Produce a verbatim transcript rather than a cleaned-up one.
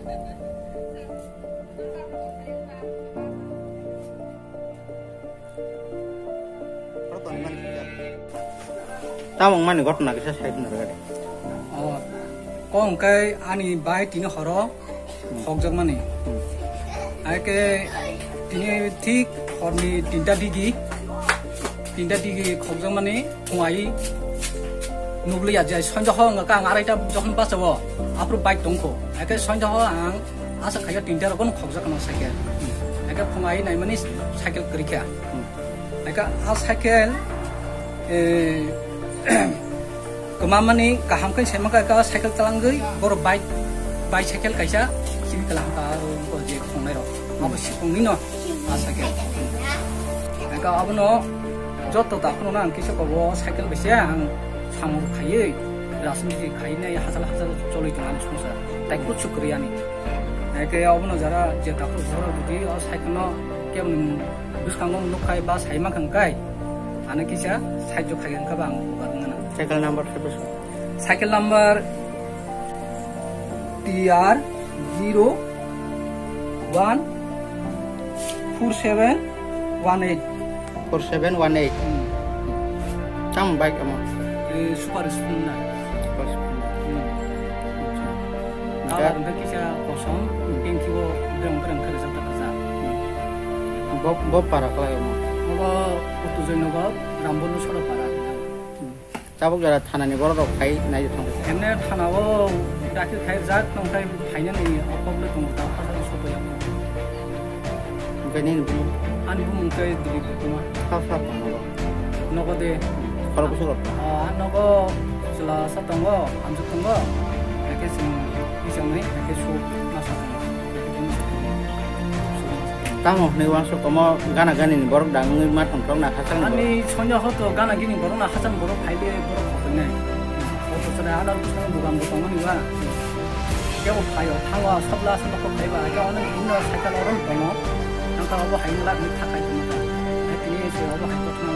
Tamo wngmani ghotona kisa sai phano rwgadi. Oh, kok hwnkhe ani bai tini horo khokjakmani. Haikhe tini thik horni tinta digi, tinta digi khokjakmani phung ai nukliya je sonjo ho wngkha ang araita jokhon bachao aphuru bike tongkho. Haikhe sonjo ho ang asa khaikhe tinta rokno khokjakmani cycle. Haikhe phung ai naimani cycle kwrwikha. Haikhe a cycle, eh, kwmamani kaham khe saimankha, cycle chalangwi borok bike, bicycle kaisa simi kwlangkha, o je khongnai rok abo sikhongni no a cycle. Haikhe abono joto takhunokno ang kisa kobo cycle bai se ang samung khaiwi rajniti khainai hachal hachal cholwi tongmani songsa tai kuchuk kwrwi ani. Haikhe abono jara je takhuk borok jodi o cycle no keboni bwskango nukkhai ba saimankha hwnkhe, ano kisa sahajyo khaikha hwnkhe ba ang bubar wngna. Cycle number khe bwswk? Cycle number T R zero one four seven one eight. Four seven one eight. Hmm. Tamo bike amo? Eh, Super Splendor. Super Splendor. Hmm. Acha. Colour hwnkhe kisa kosom, hmm, pink o bereng bereng khe rijak tak kisa. Hmm. Bo, bo para kwlai amo? Obo Utu Joynagar, Rambonu Soro para. Hmm. Tabuk jora thanani borok rok khai nai thang. Hemne thana o dakhe khai jak tong khai phainani o kok le tongo ta phasa soto ya. Hwnkhe nini bumung? Ani bumung khe Dilip Debbarma. Sa sa tongo. Nogo de. Khorok bwswk rok? Ah, nogo chwla sa tongo, amjwk tongo. Haikhe chwng isangni haikhe su masa tongo. Tamo hwnwi uansuk tomo gana gani ni borok da wngwi ma tongthok na hachal ni borok? Ani sonyo ho to gana gini borok na hachal borok phai le borok khokoi nai. O to sare ana bwskango dugan bo tongo ni ba. Kebo phaio thango sabla sabla kok phai ba. Khe ono bini cycle orom tongo. Nang kha obo hai lak ni thakai tongkha. Hai tini se obo hai kothoma